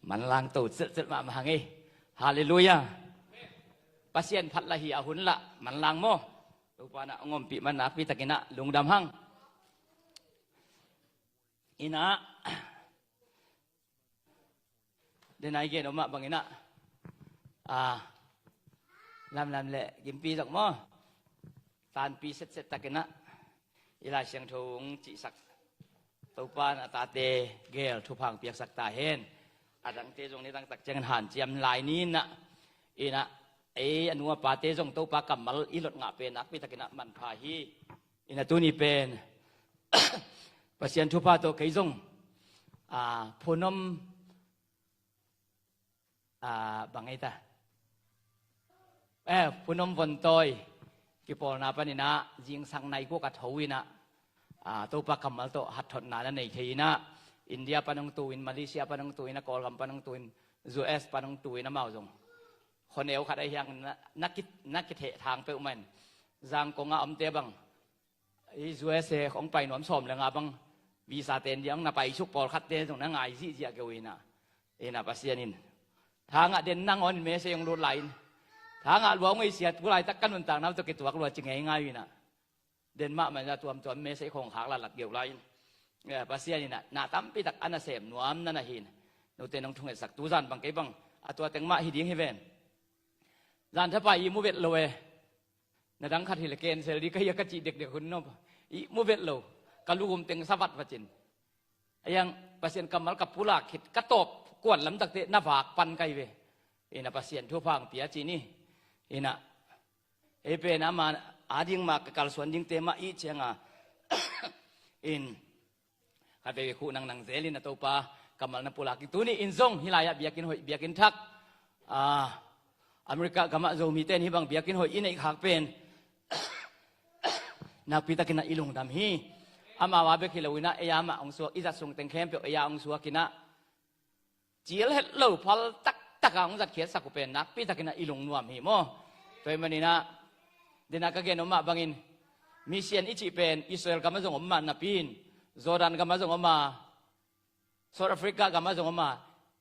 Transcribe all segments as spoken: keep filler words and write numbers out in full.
Manlang to celhcelh mahmah hang ei. Halleluiah. Pasian phat lah hi a hun lah manlang maw? Topa in ah hong ompih man nakpi takin ah lungdam hang. In ah, den a i gen om mah bangin ah, a, lamlam le gimpi zong maw, tanpi setset takin ah i Lai Siangtho hong cihsak Topa in a tate gel thupha hong piaksak ta hen. A dangte zong nidang tak ciangin hanciam lai ni in ah, in ah, ei a nu a pate zong Topa kammal i lot ngah pen nakpi takin ah manpha hi. In ah tuni pen Pasian thupha tawh kei zong, a, phunom, a, bang ei ta, eh, phunom vontawi kipawlna panin ah zingsang nai kua ka tho in ah, a, Topa kammal tawh hathotna na nei thei in ah, India pan hong tu in, Malaysia pan hong tu in ah, Kawlgam pan hong tu in, U S pan hong tu in, amau zong khuaneu khat ahi hang na, na ki, na kitheh thang peuhmah in, Zangkong a omte bang i U S A hong pai nuam sawm le nga bang visa ten diang na pai suk pawlkhatte zong na ngai zihziah keu in ah, in ah Pasian in thangah den nangawn in mese hong lut lai in, thangah lua hong eisiat tu laitak ka nuntakna uh tawh kituak lua ci ngeingai uh in ah, den mahmah in ah tuamtuam mese khong khak lalat geuh lai in, eh, Pasian in ah na tampi tak a nasem nuam na na hi in, note nong thungetsak tu zan bang kei bang a tua teng mah hi ding hi ven. Zan thapai i mu vet lo e. Na dang khat hi le cancel ding ka hi a ka cih dekdek hun nop. I mu vet lo. Ka lugum teng sa vatvat in. A yang Pasian kammal ka pulak khit ka tawp kuan lamtakte na vak pan ka hi ve. In ah Pasian thupha hong pia ci ni. In ah ei pen ama a ding mah ka kalsuan dingte mah i cianga in khat veve khuh nang nang zel in ah Topa kammal na pulak in tuni in zong hih lai-ah biakinn hoih biakinn thak, a, America gamah Zomite in hih bang biakinn hoih i neih khak pen nakpi takin ah i lungdam hi. Amau a bek hi lo in ah ei a mah hong suak, i zat sung teng khempeuh ei a hong suak in ah cil het lo phal taktak a hong zatkhiatsak uh pen nakpi takin ah i lungnuam hi maw? Tua ahih manin ah, den a ka gen om mah bangin mission i cih pen Israel gam ah zong om mah napi in, Jordan gam ah zong om a, South Africa gam ah zong om a,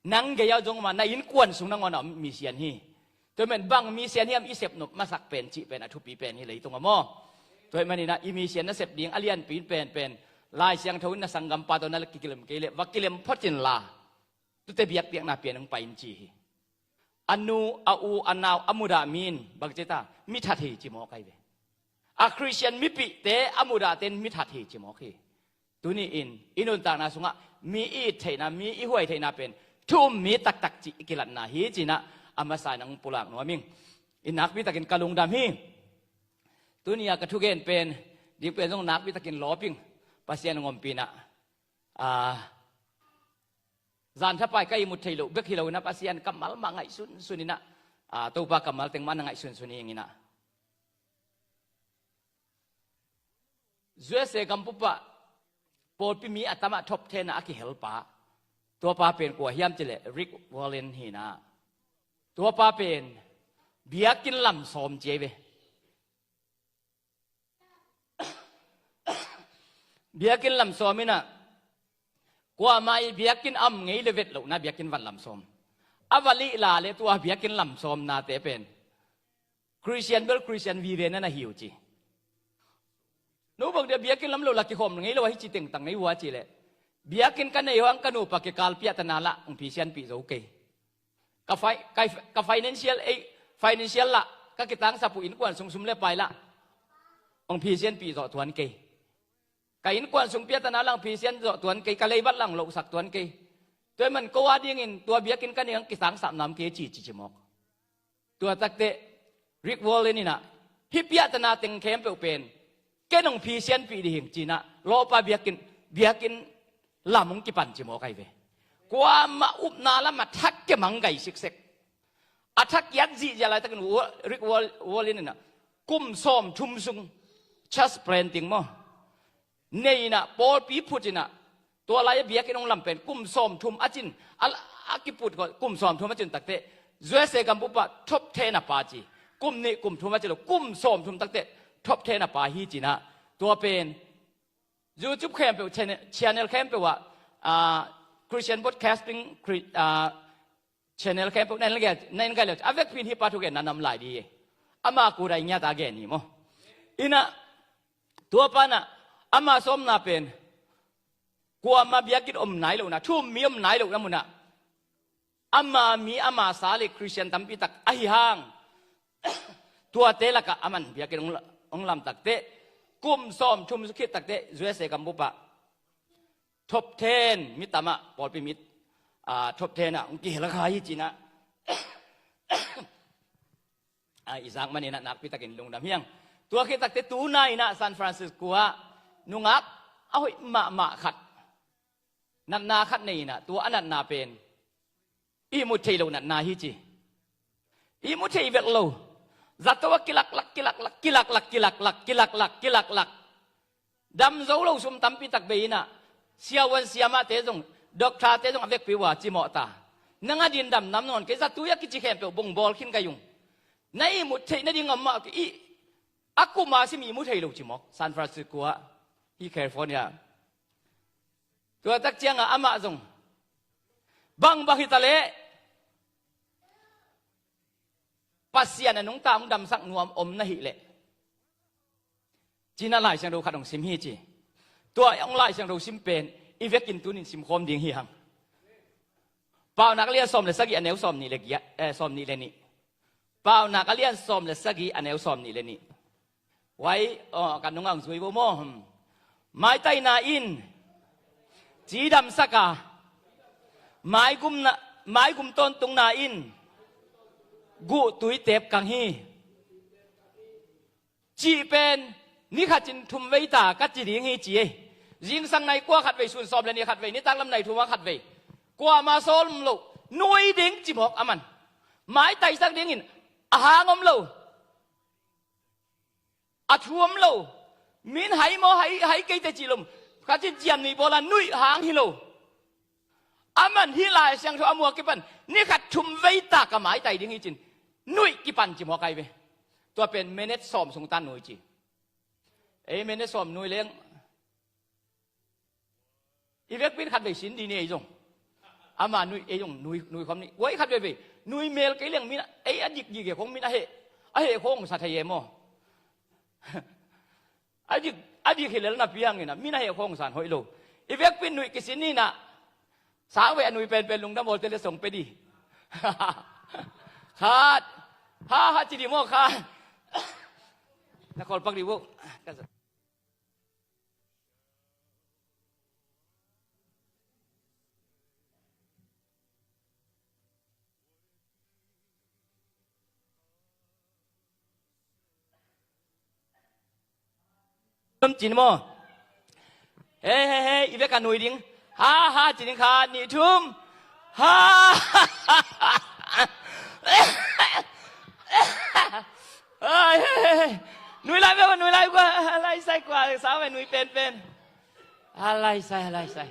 nang gei ah zong om a, na innkuan sung nangawn ah om mission hi. Tua ahih manin bang mission hiam i sep nop masak pen cih pen a thupi pen hi leitung ah maw? Tua ahih manin ah i mission na sep ding a lianpi in pen pen Lai Siangtho in na sanggampa tawh na kikilem kei leh va kilem phot inla, tute biakpiakna pia in hong pai in ci hi. A nu, a u, a nau a mudah mi in bang ci ta, mi that hi ci mawk ahi ve. A Khristian mipihte a mudahte in mi that hi ci mawk hi. Tuni in i nuntakna sungah mi i it theihna, mi i huai theihna pen thu um mi taktak cih i kilatna hi ci-in ah a masa in hong pulak nuam ing. In nakpi takin ka lungdam hi. Tuni a ka thugen pen ding pen zong nakpi takin lawp ing. Pasian hong ompih in ah, a, zan thapai ka ihmut thei loh bek hi lo in ah Pasian kammal mah ngaihsunsun in ah, a, Topa kammal teng mah na ngaihsunsun hi ing in ah. U S A gam pupah pawlpi mi a tamah thop thena a kihelpa, tua pa pen kua hiam cileh Rick Warren hi in ah. Tua pa pen biakinn lam sawm ci ahi ve. Biakinn lam sawm in ah, kuamah i biakinn a om ngei le vet lohna biakinn van lam sawm. A va lih la le tua biakinn lam sawmnate pen Khristian bel Khristian vive na na hi uh ci. No bang dia biakinn lam lo la kikhawm ngei lo ahi ci tengtang ngei uh a cileh, biakinn ka nei hang ka nupa kikal piahtana lah hong phisianpih zo kei. Ka fi-, ka, ka financial, ei, financial lah ka kitangsap uh innkuan sung sum le pai lah hong phisianpih zawh tuan kei. Ka innkuan sung piahtana lah hong phisian zawh tuan kei, ka leibat lah hong lohsak tuan kei. Tua ahih man ko a dingin tua biakinn ka nei hang kitangsap nuam kei ci, ci, ci mawk. Tua takteh Rick Warren in ah, hih piahtana teng khempeuh pen ken hong phisianpih ding hi ing ci-in ah, lawpa biakinn, biakinn lam hong kipan ci mawk ahi ve. Kuamah upna lam a thak kei mang gai siksek. A thak kiat zihziah laitakin Wa-, Rick Wal-, Warren in ah, kum sawmthum sung church planting maw, nei in ah, pawlpi phut in ah, tua lai-a biakinn hong lam pen kum sawmthum a cin, a, a kiphut khawh kum sawmthum a cin takteh, U S A gam pupah thop thena pa ci. Kum nih, kum thum a ci lo, kum sawmthum takteh thop thena pa hi ci-in ah. Tua pen YouTube khempeuh, channel, channel khempeuh ah, ah, Christian Broadcasting, Chri-, ah, Channel khempeuh na en gai, na en gai le a vekpi in hih pa thugen na nam lai ding hi. Ama kudai ngiat a gen hi maw. Inah tua pa inah ama sawmna pen kuama biakinn om nai lohna, thu-um mi om nai lohna munah ama mi ama sa le Khristian tampi tak ahi hang tuate lakah aman biakinn hong la-, hong lam takteh kum sawmthum khit takteh U S A gam bupah top ten mi tamah pawlpi mi, ah, top ten ah hong kihel kha hi cinah. Ah, i zak maninah nakpi takin lungdam hi hang. Tua khit takteh tuna inah San Francisco ah nungak a hoih mahmah khat, natna khat nei inah tua a natna pen ihmut theih loh natna hi ci. Ihmut theih vet lo. Zato a kilaklak, kilaklak, kilaklak, kilaklak, kilaklak, kilaklak. Dam zo lo sum tampi tak bei inah siavuan siamahte zong, doctorte zong a vekpi uh a cimawh ta. Nang a din dam nam nawn kei, zatui a kici khempeuh bongbawl khin ka hi ung. Na ihmut theih nading a om mah kei, a kum a sim ihmut thei lo ci mawk San Francisco ah, hi California. Tua tak ciangah amah zong bang bang hi ta leh Pasian a nungta hong damsak nuam om na hih leh cinah Lai Siangtho khat hong sim hi ci. Tua hong Lai Siangtho sim pen i vekin tunin simkhawm ding hi hang. Paunak a lian sawm le sagih a neu sawm nih le giat, eh, sawm nih le nih. Paunak a lian sawm le sagih a neu sawm nih le nih. Wai, oh, kan nungah hong zui vo maw. Hmm. Maitaina in cidamsak a, maigumna, maigum tawntungna in guhtui teepkang hi. Cih pen ni khat in thum vei ta ka ci ding hi ci ei. Zingsang nai kua khat vei, sun sawm le nih khat vei, nitak lam nai thum a khat vei. Kuama sawl om lo, nui ding ci mawk aman. Maitaisak dingin a hang om lo. A thu om lo. Min hai maw, hai, hai kei teh cih lo. Khat in ciam nui bawl a nuih hang hi lo. Aman hih Lai Siangtho a muak kipan ni khat thum vei ta ka maitai ding hi cin nuih kipan ci mawk ai ve. Tua pen minute sawm sung tan nui ci. Ei minute sawm nui leng i vekpi in khat vei sin dih ni ei zong. Ama nui ei zong nui, nui khawm ni. Wai khat vei vei nui mel kei leng min a, ei a dik dik e khong min a heh, a heh khong sa thei e maw. A dik, a dik hi lel napi hangin a min a heh khong san hoih lo. I vekpi in nui kisin ni inah. Sang vei a nui penpen lungdam bawlte le song pe dih. Khat. Ha ha ci dih maw khat. Na kholpak dih vo. Tum cin maw. Hei hei hei, i vek a nui ding. Ha ha ci ding, khat nih thum. Ha. Ai, hei, hei, hei. Nui lai vek, nui lai kua, a lai sai kua, sau ve nui penpen. A lai sai, a lai sai.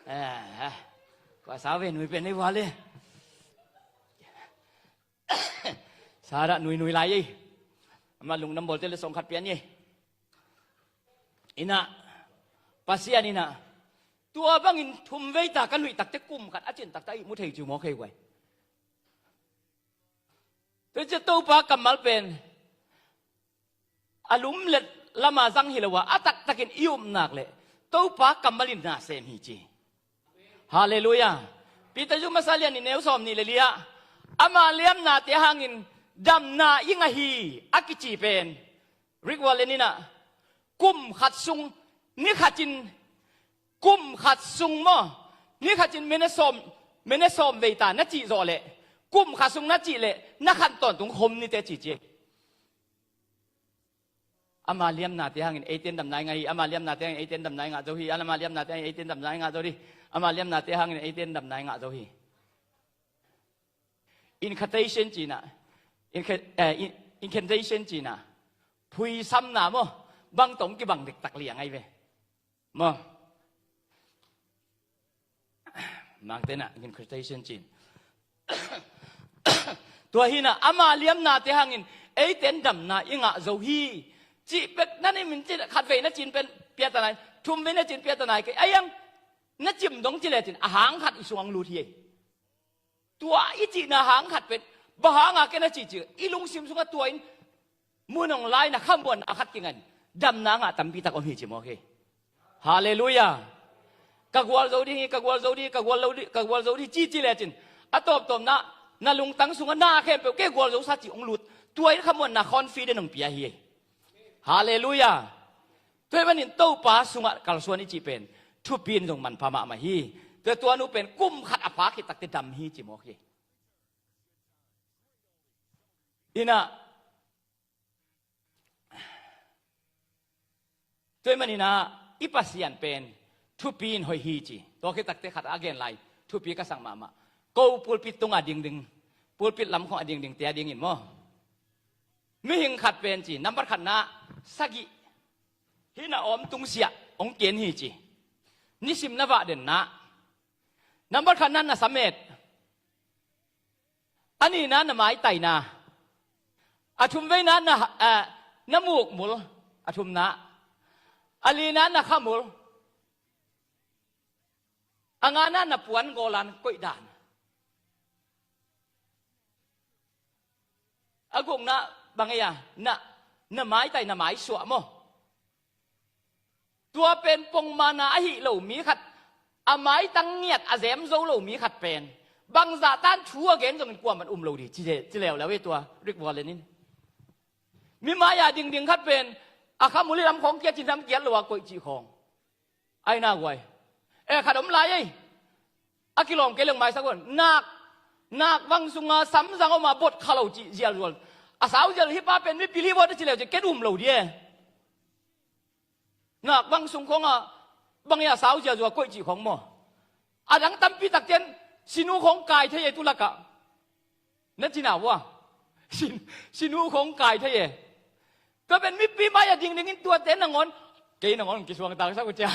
Eh, eh. Kua sau ve nui pen ei vua le. Sarah nui nui lai ei. Ama lungdam bawlte le song khat pian ei. Inah Pasian inah tua bangin thum vei ta ka nuih takte kum khat a cin takte a ihmu thei ci mawk hei guai. Tua ci Topa kammal pen a lumlet lama zang hi lo a, a taktakin i upnak le Topa kammal in na sem hi ci. Halleluiah. Peter zu masa lian nih neu sawm nih le li ah ama liamnate hangin damna i ngah hi a kici pen Greek word le ninah kum khat sung ni khatin kum khat sung maw ni khatin mene sawm mene sawm vei ta na cih zawh leh kum khat sung na cih leh na khan tawntung khom nite ci ci. Ama liamnate hangin eiten damna i ngah hi. Ama liamnate hangin eiten damna i ngah zo hi. Ama liamnate hangin eiten damna i ngah zo hi. Ama liamnate hangin eiten damna i ngah zo hi. Incantation cina, inca- eh, in- incantation cina, phuisamna maw bang tong kibang dektak liang ai ve. Maw. Mangtena incantation cin. Tua hina ama liamnate hangin eiten damna i ngah zo hi. Cih pek na ni min cin khat vei na cin pen piata nai, thum vei na cin piata nai kei. Ayang na cim dong ci le cin a hang khat i sung ang lut hi. Tua i cihna hang khat pen, bang hanga ken a cihcih, i lungsim sungah tua in mun hong lai na khamuanna khat kingan, damna ngah tampi tak om hi ci mawk hi. Halleluiah. Ka gualzo ding hi, ka gualzo ding hi, ka gualzo ding, ka gualzo ding hi, ci ci lecin, a tawptawpna, na lungtang sungah na khempeuh kei gualzo sa ci hong lut. Tua in khamuanna confident hong pia hi. Halleluiah. Tua hi manin Topa sungah kalsuan i cih pen thupi in zong manpha mahmah hi. Tua, tua nu pen kum khat a pha khit takte dam hi ci mawk hi. Inah, tua hi maninah i Pasian pen thupi in hoih hi ci. Tua khit takte khat a gen lai, thupi ka sak mahmah. Ko pulpit tunga dingding, pulpit lam khong a dingding te a dingin maw, mihing khat pen ci, nambat khatna sagih, hih na awm tungsiah hong ken hi ci. Nisim na vah denna, nambat khatna na samet, a nihna na maitaina, a thumveina na, eh, na mukmul, a thumna, a lina na khamul, a ngana na puan gawlan koih dan, a gukna bang ei a, na, na maitai, na maisuah maw? Tua pen pongmana ahi lo mi khat, a maitang ngiat a zem zo lo mi khat pen bangzah tan thu a gen zongin kuaman um lo ding ci, ci leuleu ei tua Rick Warren in. Mi mai-a dingding khat pen a khamul i lam khawng kiat cin lam kiat lo a koih cih khawng ai na guai. E, khat om lai ei. A kilawm kei leng maisak un. Nak, nak vang sunga samzang om a bot kha lo cih zialzual. A sau zial hih pa pen mipil hi vawt a ci leu ci ken um lo ding e. Nak vang sung khawng a bang ei a sau zialzual koih cih khawng maw? A dang tampi tak cian sinu khawng kai thei e tu lakah. Na cina vua. Sin, sinu khawng kai thei e. Tua pen mipi mai-ah dingdingin tuate nangawn, kei nangawn kisuangtak sak uh cia.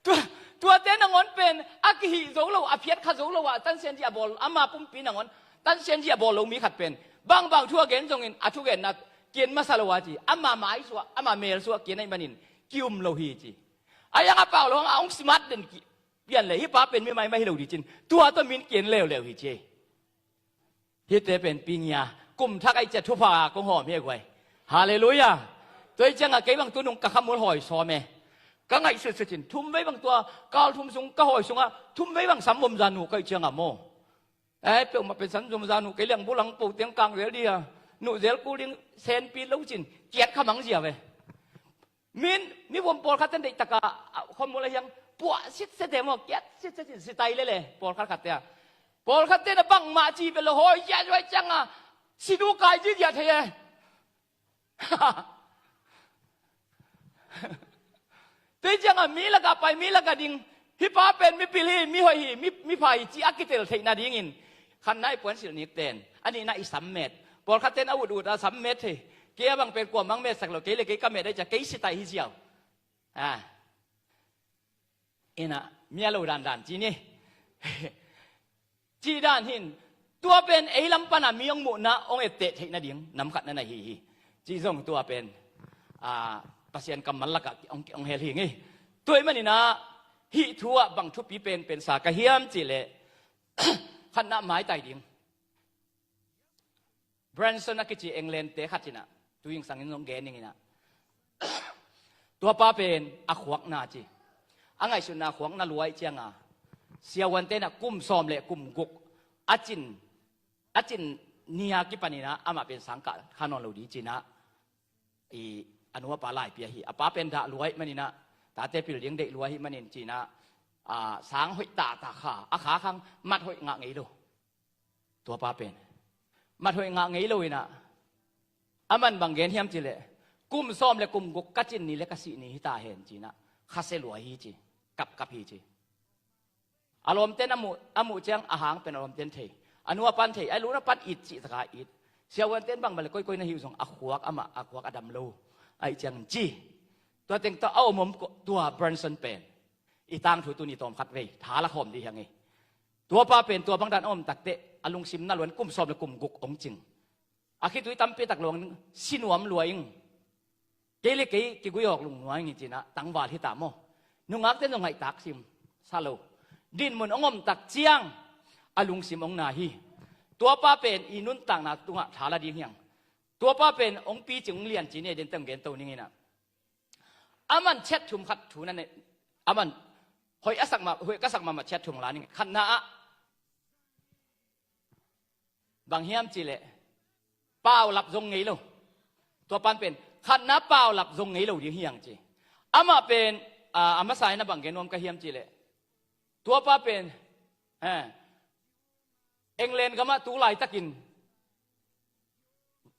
Tua, tuate nangawn pen a kihih zo lo, a phiat kha zo lo ah tansianzi a bawl, ama pumpi nangawn tansianzi a bawl lo mi khat pen bangbang thu a gen zongin a thugenna kian masa lo a ci. Ama maisuah, ama melsuah kian ahih manin ki-um lo hi ci. A yang a pau lo hang a hong smart den ki pian le hih pa pen mi maimai hi lo ding cin tua tawh min kian leuleu hi ci. Hihte pen pingia kum thak ai cia thupha kong hawm hi a guai. Halleluiah. Tua hi cianga kei bang tunung ka khamul hawi sawm e. Ka ngaihsutsut cin thumvei bang tua kal thum sung ka hawi sungah thumvei bang sam vomza nuh ka hih cianga maw? Ai peuhmah pen sam vomza nuh kei liang bulang po tiang kang zel dih a nuh zel kul ding senpi lo cin kiat kha mang zia ve. Min, mi vom pawlkhat ten deihtak a, a, khuamul a hiang puah sitset e maw, kiat sitset in sitai lele pawlkhat khat te a. Pawlkhat ten a bangmah ci bel lo hawi ziahzuai cianga sinu kai ziahziah thei e. Tei cianga mi lakah pai, mi lakah ding, hih pa pen mipil hi, mi hoih hi, mi, mi pha hi ci a kitel theih nadingin khatna i puansilh nikten, a nihna i sammet. Pawlkhat ten a ut ut a sammet hi. Kei a bang pen kuamang metsak lo, kei le kei ka met ai cia kei sitai hi ziau. A, ina mi a lo dandan ci ni. Cih dan hin tua pen ei lam pana mi hong muhna hong etteh theih nading namkhatna na hi hi. Cih zong tua pen, a, Pasian kammal lakah hong, hong hel hi ngei. Tua ahih maninah hih thu ah bang thupi penpen sa ka hiam cihleh khatna maitai ding. Branson a kici England te khat cinah tuing sangin zong gen ning inah tua pa pen a khuakna ci, a ngaihsutna khuakna luai cianga siavuante inah kum sawm le kum guk a cin, a cin nia kipaninah amah pen sangkah kha nawn lo ding cinah i a nu a pa laipi ahi. A pa pen dah luai maninah tate pil ding deih luai hi manin cinah, a, sang hoih tahta kha a kha khang mat hoih ngah ngei lo. Tua pa pen mat hoih ngah ngei lo inah a man bang gen hiam cihleh kum sawm le kum guk ka cin ni le ka sih ni hita hen cinah khasia lua hi ci, kapkap hi ci. A lawmten a muh, a muh ciang a hang pen a lawmten thei, a nu a pan thei, a luna pan it cih taka it. Siavuanten bang bale koikoi na hi uh zong a khuak amah a khuak a dam lo. Aih ciang ci. Tua teng tawh a omom tua Branson pen i tangthu tuni tawmkhat vei tha la khawm dih hiang hi. Tua pa pen tua bangdan a om takteh a lungsim na luan kum sawm le kum guk ong cing. A khitui tampi tak luang si nuam lua ing. Kei le kei kigui awk lung nuai ngi cinah tangval hita maw? Nungakte nung haihtak sim sa lo. Dinmun ong om tak ciang a lungsim hong na hi. Tuapa pen i nuntakna tungah tha la ding hiang. Tuapa pen hong picing hong lian ci ne den teng gen to ning inah. Aman chet thum khat thu na ne. Aman hoih a sak ma, hoih ka sak ma ma chet thum la ning. Khatna ah bang hiam cih leh paulap zong ngei lo. Tua pan pen khatna paulap zong ngei lo ding hiang ci. Amah pen a, a masa in a bang gen nuam ka hiam cih leh tuapa pen eh, England gamah tu laitakin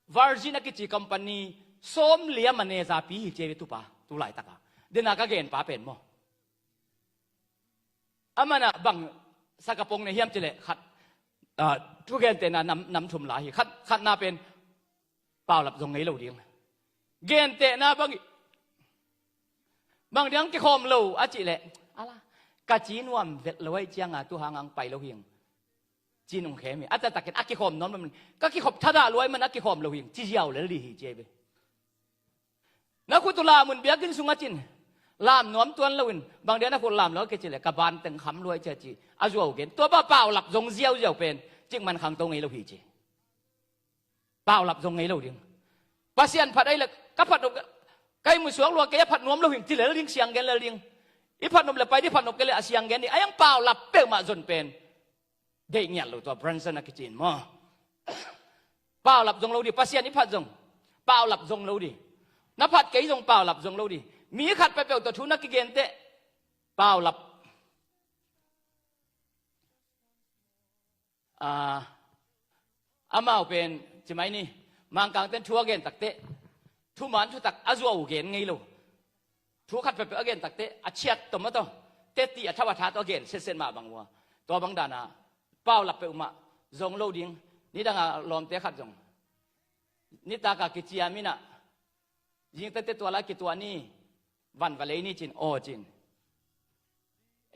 Virgin a kici company sawm lia manager pi hi cia ve tupa tu laitaka. Dena ka gen pa pen maw? Amana bang sakapong ne hiam cih leh khat ah, thu gentehna nam, nam thum la hi. Khat, khatna pen paulap zong ngei lo ding. Gentehna bang bang diang kikhawm lo a cih leh ala ka ci nuam vet lo ai cianga tu hang ang pai lo hing. Ci nung khem hi a tatakin a kikhawm nuam lo man ka kikhop thadah luai man a kikhawm lo hing ci ziau lel di hi cia ve. Na khut uh lam un biakinn sungah cin lam nuam tuan loin bang dia na khut lam lo ke ci le ka ban teng kham luai cia ci a zuau gen tua pa paulap zong ziauziau pen cik man khangto ngei lo hi ci. Paulap zong ngei lo ding. Pasian phat ai le ka phat nop kai mu suak lua kei a phat nuam lo hing ci lel ding siang gen lel ding. I phat nop le pai di phat nop ke le a siang gen ding a yang paulap peuhmah zon pen deih ngiat lo tua Branson a kicin maw? Paulap zong lo di Pasian i phat zong paulap zong lo di. Na phat kei zong paulap zong lo di. Mi khat peuhpeuh tua thu na kigen teh paulap. Ah, amau pen cimai ni Mangkang ten thu a gen takteh thuman thutak a zuau gen ngei lo. Thu khat peuhpeuh a gen takteh a ciat tom a to teti a thau a tha to a gen setset mah bang ua tua bang dana paulap peuhmah zong lo ding. Nidanga lawmte khat zong nitaka kiciam inah zingtete tua la kituah ni van va lei ni cin aw cin.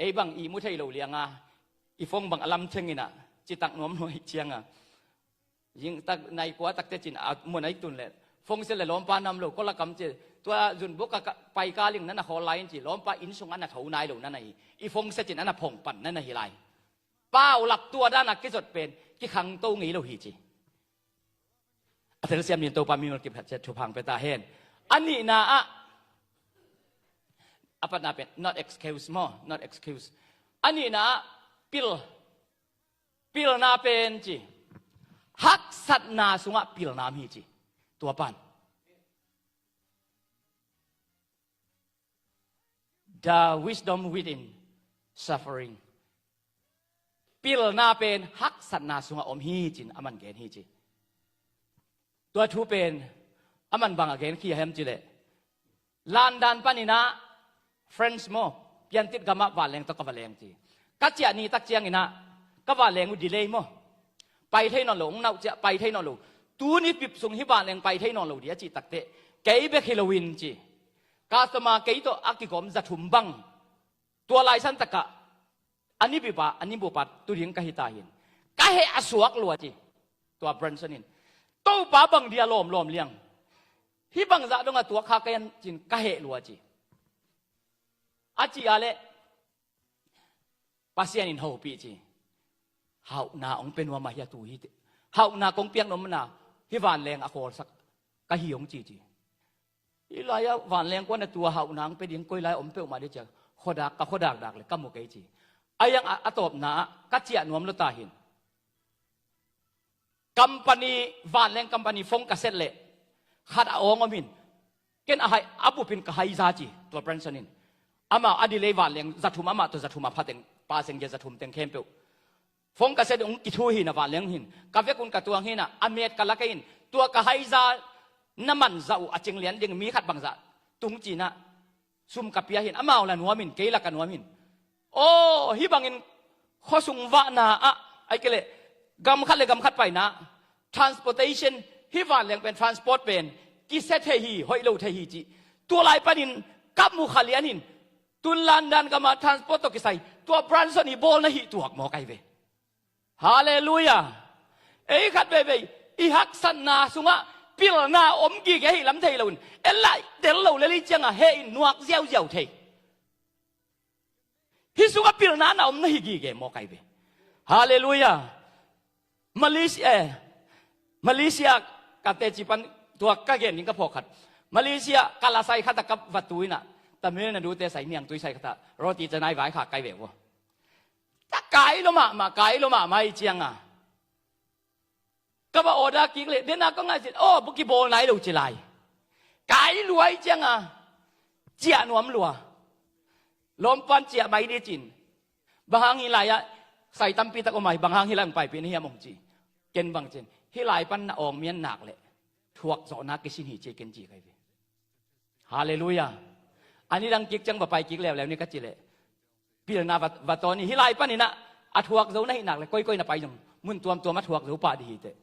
Ei bang i mu thei lo lianga i fong bang a lam theng inah citak nuam nuai cianga zingtak nai kua takte cin a mun ai tun le fong se le lawmpa nam lo kola kam ci tua zun buk a pai kaling nana khawl lai in ci lawmpa inn sung ana tho nai lo nana hi. I fong se cin ana phong pan nana hi lai. Paulap tua dana kizot pen kikhangto ngei lo hi ci. A telsiam nin Topa mimol kiphat ciat thuphang peta hen. A nihna ah a patna pen not excuse maw not excuse. A nihna ah pil pilna pen ci haksatna sungah pilna hi ci. Tua pan the wisdom within suffering. Pilna pen haksatna sungah om hi cin a man gen hi ci. Tua thu pen a man bang a gen khi a hem cileh London paninah French maw piantit gamah vanleng tawh ka va leng ci. Ka ciah ni tak cianginah ka vanleng uh delay maw pai thei nawn lo ong nauh ciah pai thei nawn lo. Tuni pip sung hi vanleng pai thei nawn lo di a cih takteh kei bek hi loin ci. Customer kei tawh a kigawm zathum bang tua laisan takah a ni bipa a ni bupa tuding ka hita hin ka heh a suak lua ci. Tua Branson in Topa bang dia lawmlawm liang hi bangzah dongah tuak kha ka yan cin ka heh lua ci. A ci a leh Pasian in hopih ci. Hauhna ong pe nuam a hi a tu hi te hauhna kong piak nuam mana hi vanleng a khawlsak ka hi ong ci ci. Hi lai-ah vanleng kuan a tua hauh nang pe ding koi lai om peuhmah dih ciak khuadak ka khuadak dak le ka mu kei ci. A yang a tawpna ah ka ciah nuam lo ta hin company vanleng company phone ka set leh khat a awng om hin ken a hai a bupin ka hai za ci. Tua Branson in amah a delay vanleng zathum amah tua zathum a phateng paseng ge zathum teng khempeuh phone ka set ung kithu hina vanleng hin ka vekun ka tuang hina a met ka laka in tua ka haiza na manzah uh a cinglian ding mi khat bangzah tung cinah sum ka pia hin amau la nuamin kei la ka nuamin. Aw hi bangin khuasung vahna ah ai kei leh gam khat le gam khat paina transportation hi vanleng pen transport pen kisia thei hi hoih lo thei hi cih tua lai panin ka mu kha lian hin tun London gama transport tawh kisai tua Branson hi bawl na hih tuak maw kai ve. Halleluia. Ei khat veivei i haksatna sungah pilna om gige hi lam thei loin e laih tel lo lel i cianga he in nuak ziauziau thei. Hi sungah pilna na om na hi gige maw kai ve. Halleluiah. Malaysia, eh, Malaysia ka teci pan tua ka gen ding ka phawk khat. Malaysia ka lasai khat a ka va tu in ah, Tamil Nadu te sai niangtui sai khat ah roti canai vai kha kai ve ua. Ta kai lo mahmah, kai lo mahmah i ciang a, ka va order kik leh, den a ka ngaihzin, aw, bu kibawl nai lo ci lai. Kai lua i ciang a, ciah nuam lua. Lawmpan ciah mai di cin. Bang hang hih lai-ah sai tampi tak om a, bang hang hih lai hong paipih na hiam hong ci. Ken bang cin, hih lai pan na awng mian nak leh thuak zawhna kisin hi ci ken ci kai ve. Halleluiah. A nidang kik ciang va pai kik leuleu ni ka ci leh, pilna va, va tawn hi. Hih lai panin ah a thuak zo na hih nak leh koikoi na pai zong mun tuamtuam a thuak zo pah dih hi teh,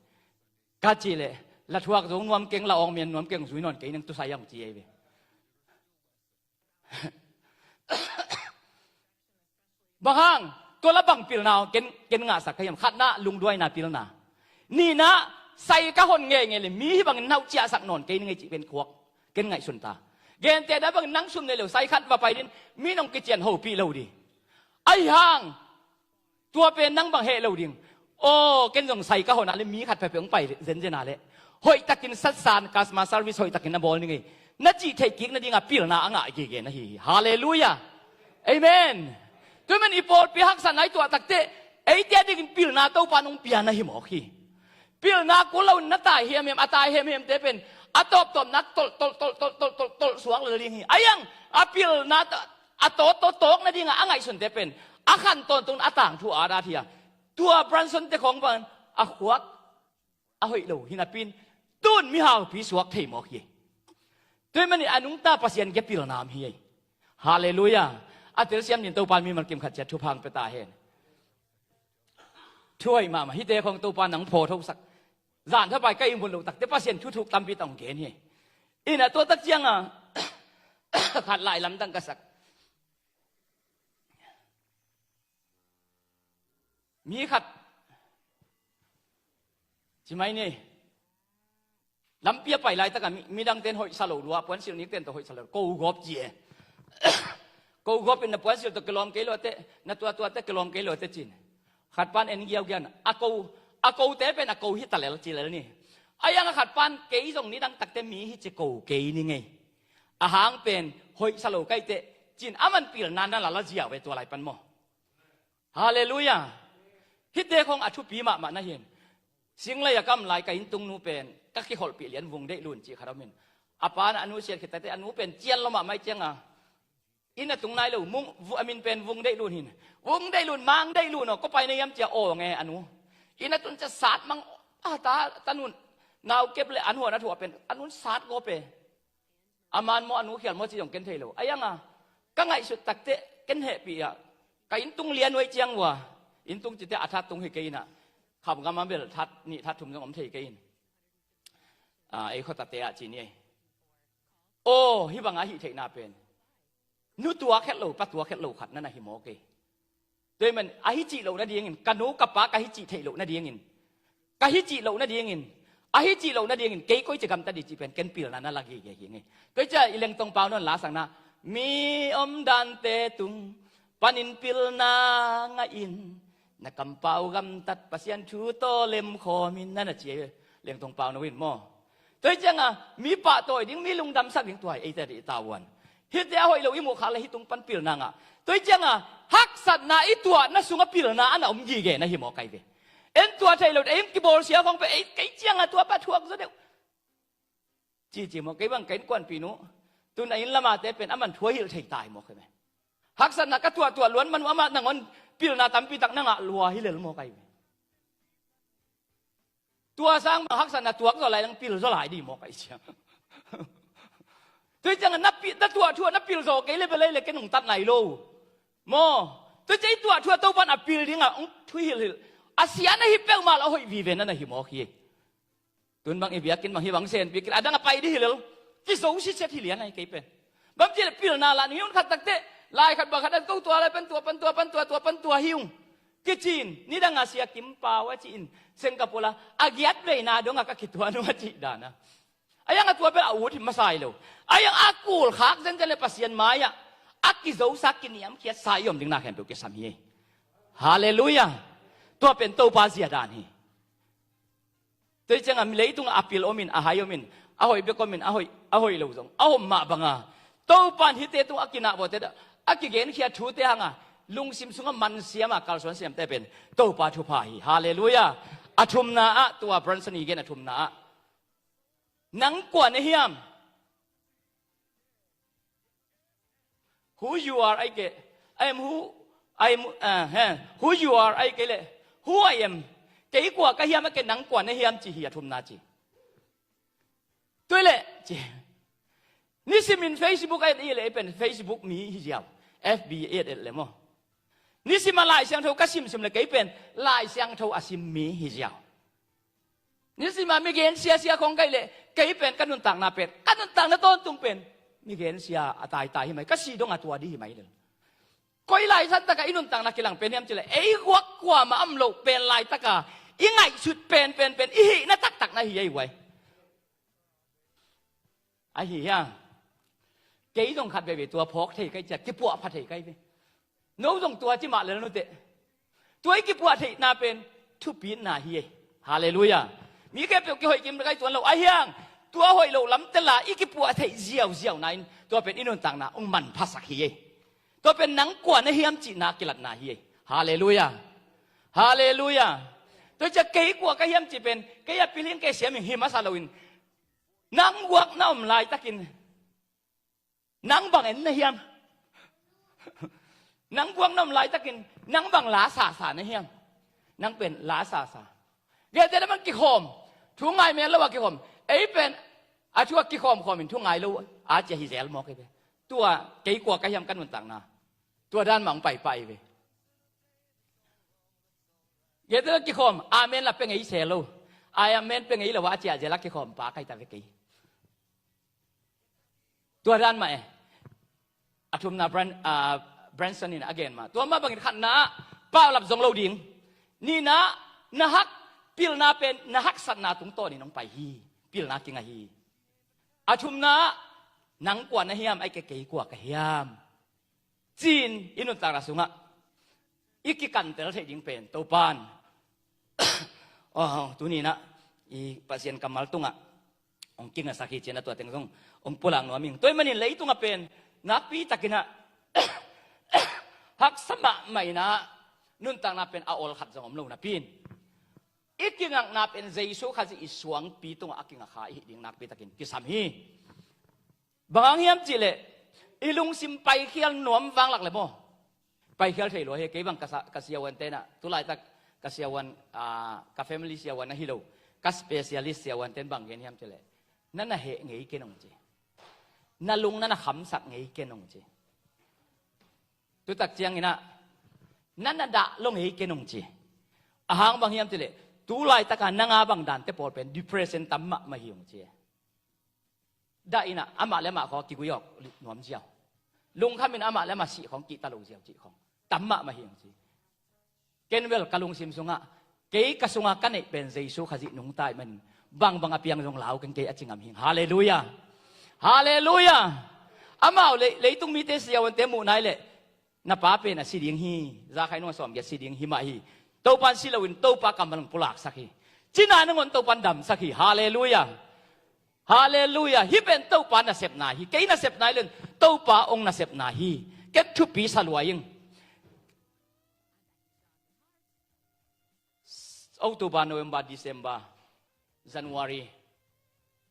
ka ci leh, la thuak zo nuam keng, la awng mian nuam keng, zui nawn kei nang, tusai ang ci ei ve. Bang hang, tua la bang pilna ken, ken ngahsak ka hiam? Khatna, lungduaina pilna. Nihna, sai ka hon ngeingei le mi hih bangin na uh ciahsak nawn kei ning ei cih pen khuak ken ngaihsun ta. Gentehna bangin nang sum nei lo sai khat va pai din, mi nong kician hopih lo di. Ahi hang, tua pen nang bang heh lo ding. Aw, ken zong sai ka hon a le mi khat peuhpeuh hong pai zenzen a le, hoihtakin satsan, customer service hoihtakin na bawl ning ei, na cih theih kik nadinga pilna a ngah gige na hi hi. Halleluiah. Amen. Tua man i pawlpi haksatna i tuah takteh, eite a dingin pilna Topa nong pia na hi mawk hi. Pilna kul lo in na tai hiamhiam, a tai hiamhiamte pen a tawptawpna tolh, tolh, tolh, tolh, tolh, tolh, tolh suak lel ding hi. Ahi hang a pilna a tawt, tawt, tawk nadinga a ngaihsunte pen a khan tawntung a tangthu adat hi a. Tua Branson te khawng bangin a khuak a hoih lo hi napi in, tun mihaupi suak thei mawk hi. Tua ahih manin a nungta Pasian kia pilna om hi ei. Halleluiah. A telsiam din Topa in mimal kim khat ciat thupha hong pia ta hen. Thu hoih mahmah, hihte khawng Topa in hong phawthosak. Zan thapai ka ihmut loh takteh Pasian thu thuk tampi tak hong gen hi. Inn ah tua tak ciang a khat lai lamdang ka sak. Mi khat ci mai ni. Lampi a pai laitak a mi, midangte'n hoihsa lo lua, puansilh nikte'n tawh hoihsa lo, ko gawp ci e. Ko gawp in na puansilh tawh kilawm kei lo teh, na tuatua teh kilawm kei lo teh ci-in. Khat pan en giaugiau in, a ko, a kote pen a ko hi ta lel ci lel ni. Ahi hang a khat pan, kei zong nidang takteh mi hi ci ko kei ning ei. A hang pen hoihsa lo ka hih teh ci-in, aman pilna na la la ziau ve tua lai pan maw. Halleluiah. Hihte khawng a thupi mahmah na hi in. Singlei a ka om lai ka inntungnu pen ka kikholhpih lian Vung Deih Lun cih khat om in. A pa in a nu siat khit takteh a nu pen cian lo mahmah ahih ciang a, inn a tung nai lo, mung, vu-, a min pen Vung Deih Lun hi in. Vung Deih Lun, Mang Deih Lun aw, kua pai na hiam ci a, aw nge a nu. Inn a tun ciang sat mang, a ta, ta nu'n nau kep leh an huan a thuah pen a nu'n sat gawp e. A man maw, a nu khial maw cih zong ken thei lo. Ahi hang a ka ngaihsut takteh ken hehpih a, ka inntung lian uh ahih ciang ua, inntung cih teh a that tung hi kei in a, khamgam a bel that nih that thum zong om thei kei in. A, ei khuatate ah ci ni ei. Aw, hih bang a hih theihna pen nu tuak het lo, pa tuak het lo khat na na hi mawk ei. Tua ahih man, ahi cih loh nadingin, ka nu ka pa ka hi cih theih loh nadingin, ka hi cih loh nadingin, ahi cih loh nadingin kei koici gamta ding cih pen ken pilna na la gige hi ing ei. Tua ahih ciang i Lengtong Pau Nawn la sakna, mi omdante tung panin pilna ngah in, na kampau gamtat Pasian thu tawh lemkhawm in, na na ci ei, Lengtong Pau Nawn in maw. Tua ahih ciang a mi pahtawi ding, mi lungdamsak ding, tua hi eite a ding i tavuan. Hihte a hoih lo i muh khak leh hih tung pan pilna ngah. Tua ahih ciang a haksatna i tuahna sungah pilna a na om gige na hi mawk ahi ve. En tuah theih lo, ei in kibawlsia khawng pen, ei, kei ciang a tua pa thuak zaw deuh cici maw. Kei bang ka innkuanpih nu, tun a inn lamate pen aman thu a hilh thei ta hi mawk ahi ve. Haksatna ka tuahtuah luat man uh amah nangawn pilna tampi tak na ngah lua hi lel mawk ahi ve. Tua sang bang haksatna tuak zaw lai, nang pil zaw lai ding maw ka i ciang. Tua ciang na pi-, na tuah thu a na pil zaw kei le bel ei le ken hong tat nai lo maw. Tua ciang i tuah thu a Topa'n a pil ding a hong thuhilhhilh. A sia na hi peuhmah lo, a hoih vive na na hi mawk hi. Tun bang i biakinn bang hi bang senpi kil, a dang a pai ding hi lel. Kizo siset hi lian ahi kei pen. Bang ci le pilna la ning hi un, khat takteh lai khat bang khat a ko tua lai pen tua pan tua pan tua tua pan tua hi ung. Kicin, nidang a Sia Kim Pau a ci-in, Singapore a, a giat veina dong a ka kituah nung a cih dan a. Ahi hang a tua pen a ut hi masa hi lo. Ahi hang a kul khak zenzen le Pasian mai-ah a kizosa, kiniamkhiatsa i om ding na khempeuh kisam hi. Halleluiah. Tua pen Topa zia dan hi. Tua hi ciangah mi leitungah a pil om in, a hai om in, a hoih bek om in, a hoih, a hoih lo zong a om mah banga Topa in hihte tungah a kinahbawlte, a kigenkhia thute hangah lungsim sungah mansiam a kalsuan siamte pen Topa thupha hi. Halleluiah. A thumna ah, tua Branson i gen a thumna ah, nang kua na hiam? Who you are, ai ke. I am who, I am, uh, he, who you are, ai ke le. Who I am. Kei kua ka hiam, a ke nang kua na hiam ci hi a thumna ci. Tua le ci. Nisimin Facebook a et i le, ei pen Facebook mi hi ziau. F B a et et le maw. Nisim a Lai Siangtho ka simsim le, kei pen Lai Siangtho a sim mi hi ziau. Nisim a mi gen siasia khong ka hih leh, kei pen ka nuntakna pen, ka nuntakna tawntung pen mi gen sia a taitai hi mai, ka si dong a tua ding hi mai lel. Koi lai san takah i nuntakna kilang pen hiam cih leh, ei guak kuamah om loh pen laitakah i ngaihsut pen, pen, pen i hihna taktak na hi ei guai. Ahi hiam? Kei zong khat veve tua phawk thei kai cia, kipuah pha thei kai ve. No zong tua ci mah lel nuteh. Tua i kipuah theihna pen thupitna hi ei. Halleluiah. Mi khempeuh kihoih kim kai tuan lo. Ahi hang, tua hoih loh lam tela i kipuah theih ziauziauna in tua pen i nuntakna hong manphasak hi ei. Tua pen nang kua na hiam cihna kilatna hi ei. Halleluiah. Halleluiah. Tua cia kei kua ka hiam cih pen kei a piling kei siam in hi masa loin, nang guak na om laitakin nang bang en na hiam? Nang guak na om laitakin nang bang la sasa na hiam? Nang pen la sasa. Gete na bang kikhawm, thu ngai men lo a kikhawm. Ei pen a thu a kikhawm khawmin thu ngai lo a cia hi zel mawk ei ve. Tua kei kua ka hiam ka nuntakna tua dan mah hong paipah ei ve. Gete na kikhawm, amen la pe ngei se lo. Amen pe ngei lo a cia zel a kikhawm pa kai ta ve kei. Tua dan mah e. A thumna Bran-, ah, Branson in a gen mah. Tua mah bangin khatna ah paulap zong lo ding. Nihna, na hak pilna pen na haksatna tungtawnin hong pai hi. Pilna kinga hi. A thumna ah nang kua na hiam, ai ke kei kua ka hiam, ci-in i nuntakna sungah i kikantel theih ding pen Topan, oh, tuni-in ah i Pasian kammal tungah hong kingasak hi ci-in ah tua teng zong hong pulak nuam ing. Tua ahih manin leitungah pen nakpi takin ah haksa mahmah in ah nuntakna pen a ol khat zong om lo napi-in, i kingakna pen Jesu Khazih i suangpi tungah a kingakha i hih ding nakpi takin kisam hi. Bang hang hiam cih leh i lungsim paikhial nuam vanglak le maw? Paikhial thei lua hi. Kei bang ka sa-, ka siavuante in ah, tu laitak ka siavuan, ah, ka family siavuan ahi lo, ka specialist siavuante in bang gen hiam cih leh, na na heh ngei ken hong ci. Na lung na na khamsak ngei ken hong ci. Tutak ciangin ah na na dah lo ngei ken hong ci. A hang bang hiam cih leh, tu laitaka nang a bang dante pawl pen depression tam mahmah hi hong ci. Dah in ah amah le amah khawng a kigui awk nuam ziau. Lungkham in amah le amah sih khawng kihta lo ziau cih khawng tam mahmah hi hong ci. Ken bel ka lungsim sungah, kei ka sungah ka neih pen Jesu Khazih nungta ahih manin bangbang a piang zong lau keng kei a ci ngam hing. Halleluiah. Halleluiah. Amau lei-, leitung mite siavuante muhna i leh, na pa pen a si ding hi, za khai nung a sawmgiat si ding hi mah hi. Topan si loin Topa kammal hong pulaksak hi. Cina nangawn Topan damsak hi. Halleluiah. Halleluiah. Hih pen Topa nasepna hi. Kei nasepna hi lo-in Topa hong nasepna hi. Ken thupi sa lua ing. October, November, December, January,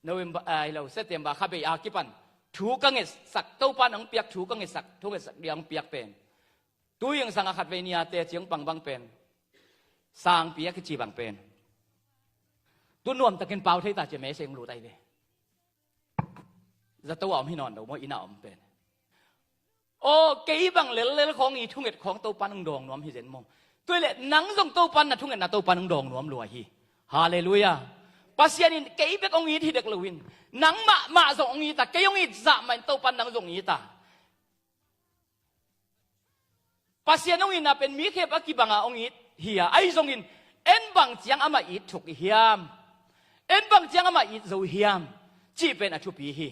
November, ah, hi lo, September kha bei a kipan thu ka ngetsak, Topa in hong piak thu ka ngetsak, thu ngetsak ding hong piak pen, tu zingsang a khatvei ni a teci hong pang bang pen, sangpi a kici bang pen, tu nuamtakin pau thei ta ci a message hong lut ahi ve. Zato a om hi nawn lo maw, inn a om pen. Aw, kei bang lellel khawng i thunget khawng Topan hong dawng nuam hi zen maw? Tua hi leh nang zong Topan na thungetna Topan hong dawng nuam lua hi. Halleluiah. Pasian in kei bek hong it hi dek loin, nang mahmah zong hong it a, kei hong it zah mah in Topan nang zong hong it a. Pasian hong itna pen mi khempeuh a kibangah hong it hi a, ahi zongin en bang ciang amah it thuk i hiam? En bang ciang amah it zo i hiam? Cih pen a thupi hi.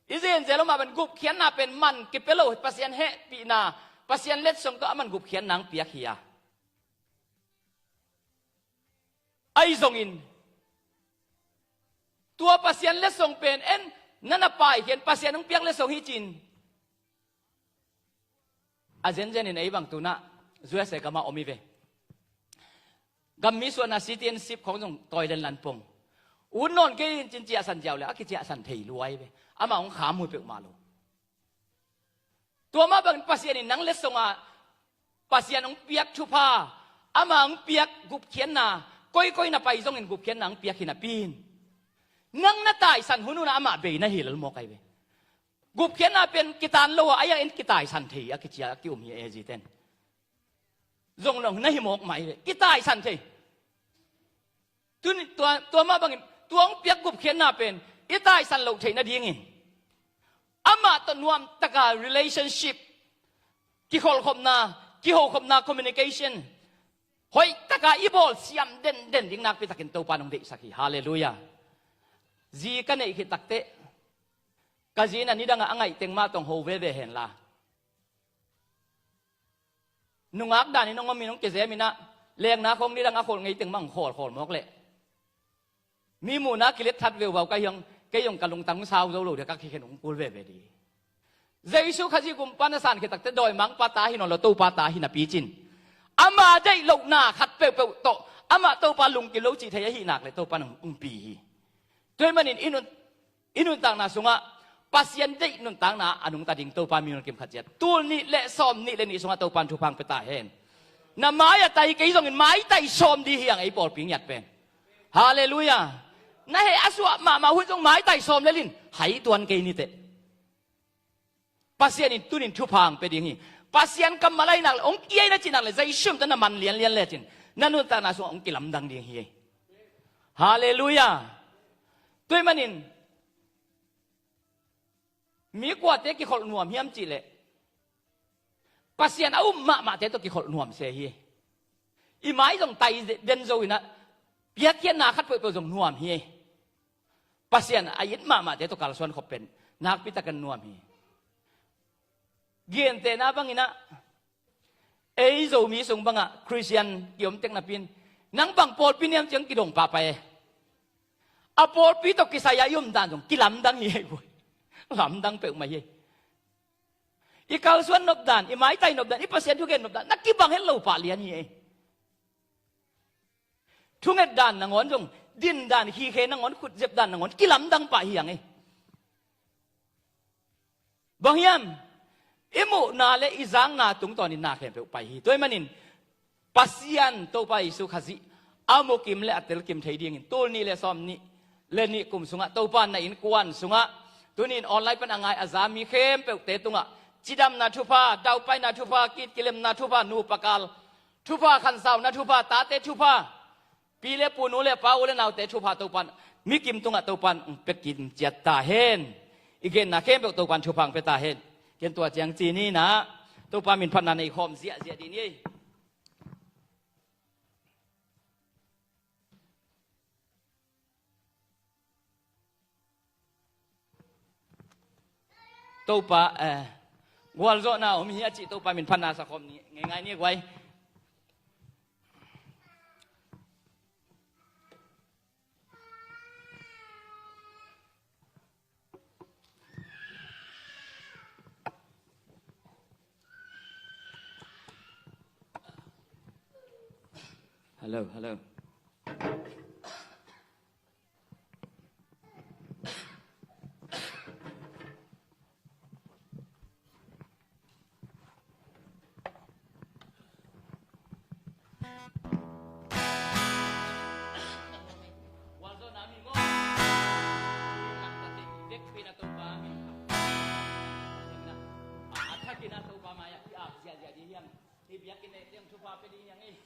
I zenzel om a pen gupkhiatna pen man kipia lo, Pasian hehpihna, Pasian letsong tawh a man gupkhiatna hong piak hi a. Ahi zongin tua Pasian letsong pen en, na na paikhian, Pasian hong piak letsong hi cin. A zenzen in ei bang tunah U S A gamah om hi ve. Gammi suahna citizenship khong zong tawi lenlan pong. Ut nawn kei in cin ciahsan ziau le a kiciahsan thei luai ve. Amah hong kham hui peuhmah lo. Tua mah bangin Pasian in nang letsong ah Pasian hong piak thupha, amah hong piak gupkhiatna, koikoi na pai zongin gupkhiatna hong piak hi napi in, nang na taisan hun hunah amah bei na hi lel mawk ahi ve. Gupkhiatna pen kitan lo a, a ya en kitaisan thei a kici a kium hi a, eziten zong long na hi mawk mah hi ve, kitaisan thei. Tuni tua, tua mah bangin tua hong piak gupkhiatna pen i taisan loh theih nadingin amah tawh nuamtaka relationship, kikholhkhopna, kihokhopna, communication hoihtaka i bawl siam denden ding nakpitakin Topa in hong deihsak hi. Halleluiah. Zi ka neih khit takteh ka zi in a nidangah a ngaih teng mah tawh hong ho veve henla, nungak danin hong omin hong kizemin ah, lekna khong nidang a kholh ngei teng mah hong khawlkhawl mawk leh, mi muhna kilet that veuvau ka hi hong, kei hong ka lungtang hong sau zo lo dia ka kikhen hong kul veve dih. Jesu Khazih gumpa na san khit takteh dawimangpa ta hi nawn lo, Topa ta hi napi cin, ama deih lohna khat peuhpeuh tawh amah Topa lungkim lo cih thei ahih nak leh Topa in hong umpi hi. Tua ahih manin i nun I nuntakna sungah Pasian deih nuntakna a nungta ding Topa mi nungkim khat ciat tul nih le sawm nih le nih sungah Topa in thupha hong pia ta hen. Na mai a tai kei zongin maitai sawm dih hi hang, ei pawlpi ngiat pen. Halleluiah. Na heh a suah mahmah hun zong maitai sawm lel in, hai tuan kei ni teh. Pasian in tuni in thupha hong pia ding hi. Pasian kammal ahi nak le, hong ki-ai na cih nak le, Jesu min tawh na man lianlian lecin na nuntakna sungah hong kilamdang ding hi. Halleluiah. Tua ahih manin mi kuate kikholh nuam hiam cih leh, Pasian a um mahmahte tawh kikholh nuam se hi. I mai zong tai den zo in ah, piakkhiatna khat peuhpeuh zong nuam hi. Pasian a it mahmahte tawh kalsuan khop pen nakpi takin nuam hi. Gentehna bangin ah, ei Zomi sung bangah Khristian kiom tek napi in, nang bang pawlpi na hiam ci-in kidong pahpah e. A pawlpi tawh kisai-a i om dan zong kilamdang hi ei ve. Lamdang peuhmah hi. I kalsuan nop dan, i maitai nop dan, i Pasian thugen nop dan na kibang het lo pah lian hi ei. Thunget dan nangawn zong, din dan, khikhe nangawn, khutzep dan nangawn kilamdang pah hi hang ei. Bang hiam? I muhna le i zakna tungtawnin na khempeuh pai hi. Tua ahih manin Pasian Topa Jesu Khazih a mukim le a telkim thei dingin tul nih le sawm nih le nih kum sungah Topa in na innkuan sungah, tuni in online pan a ngai a za mi khempeuhte tungah cidamna thupha, daupaina thupha, kit kilemna thupha, nupa kal thupha, khansauna thupha, tate thupha, pi le pu, nu le pa, u le naute thupha Topa in mi kim tungah Topa in hong pia kim ciat ta hen. I genna khempeuh Topa in thupha hong pia ta hen. Ken tua ciang ci ni in ah, Topa min phatna nei khawm ziahziah dih ni ei. Topa, eh, gualzawhna om hi a cih Topa min phatna sa khawm ni, ngeingai ni guai. Hello, hello. Hih biakinn neih teng thupha pia ding hi hang ei.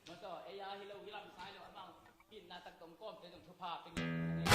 Mawtaw, ei a hi lo, hi lamsai lo, amau itna tak tawh kawmte zong thupha pia ding hi hang ei.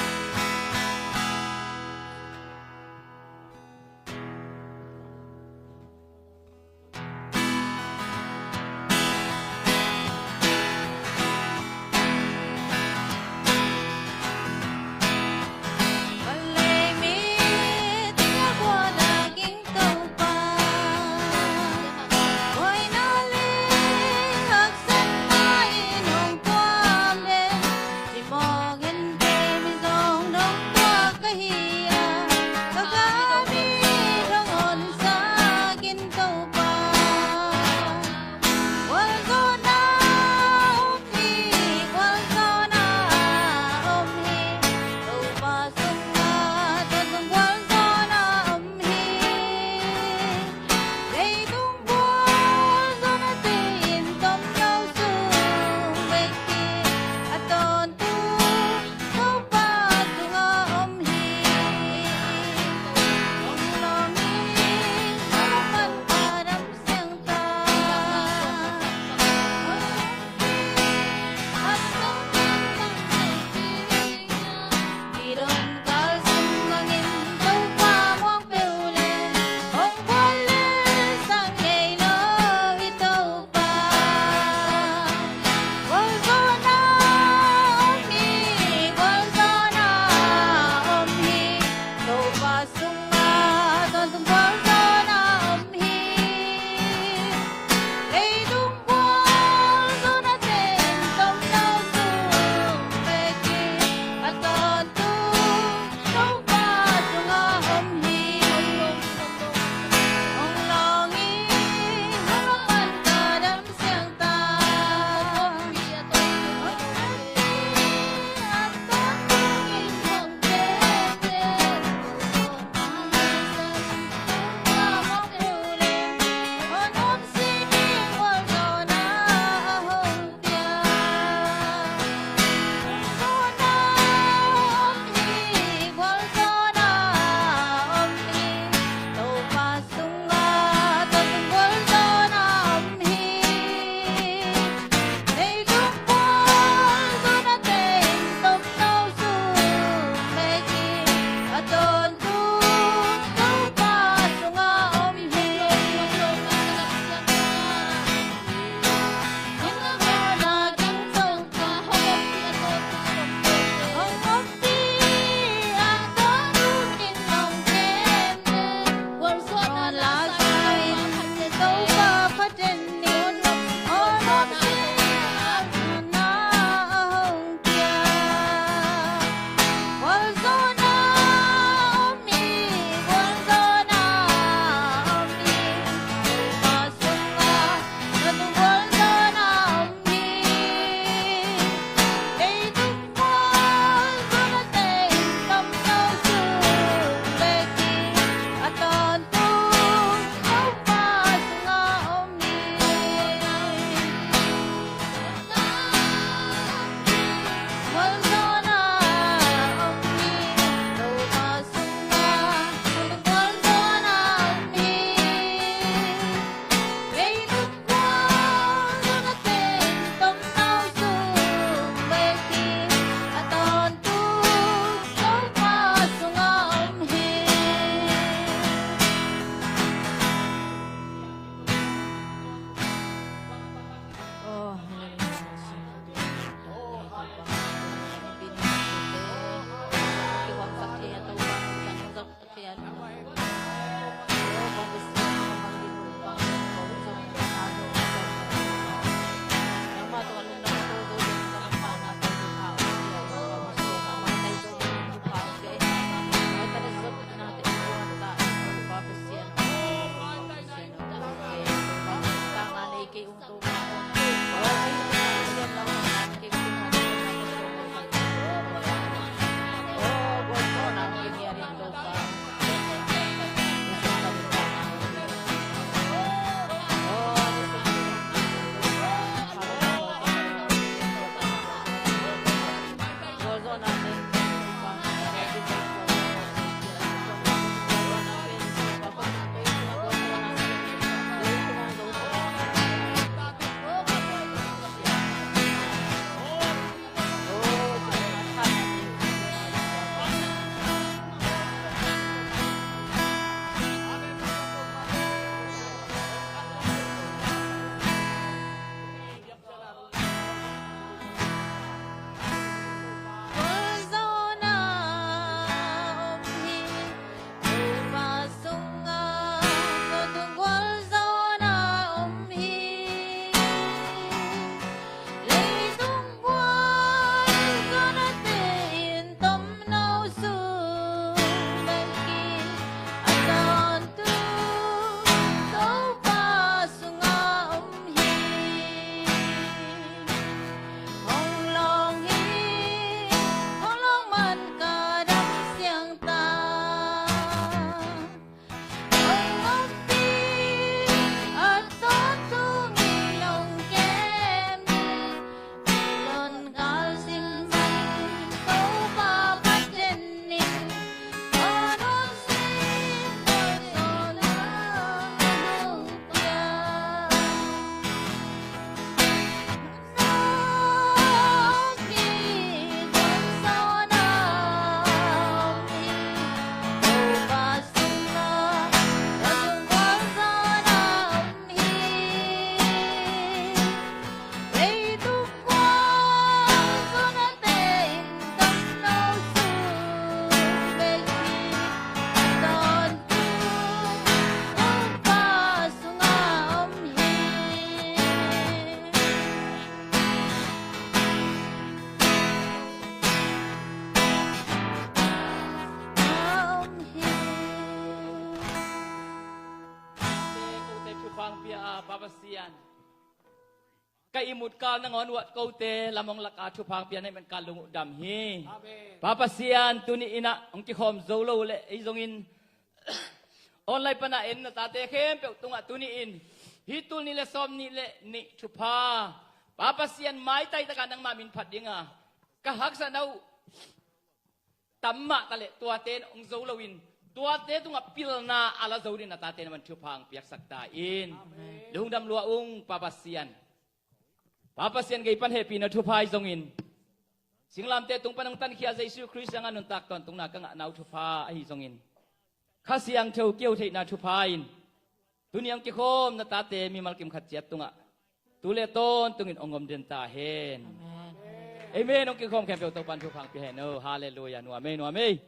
Pa Pasian, ka ihmut kal nangawn uat kote lam hong lak a thupha hong pia na hih man ka lung uh dam hi. Pa Pasian, tuni in ah hong kikhawm zo lo leh ei zongin online pana en na tate khempeuh tungah tuni in hih tul nih le sawm nih le nih thupha, Pa Pasian, maitai taka nangma min phat dinga ka haksatna uh tam mah ta leh tuate in hong zo loin tuate tungah pilna a la zo dingin na tate na man thupha hong piaksak ta in. Lungdam lua ung Pa Pasian. Pa Pasian, gei pan hehpihna thupha ahi zongin, singlamteh tung pan hong tankhia Jesu Khrist hangah nuntak tawntungna ka ngahna uh thupha ahi zongin, Kha Siangtho kihel theihna thupha in tuni hong kikhawm na tate mimal kim khat ciat tungah tu le tawntungin hong om den ta hen. Amen. Hong kikhawm khempeuh Topan thupha hong pia hen. Oh, halleluiah. Nuam ei, nuam ei.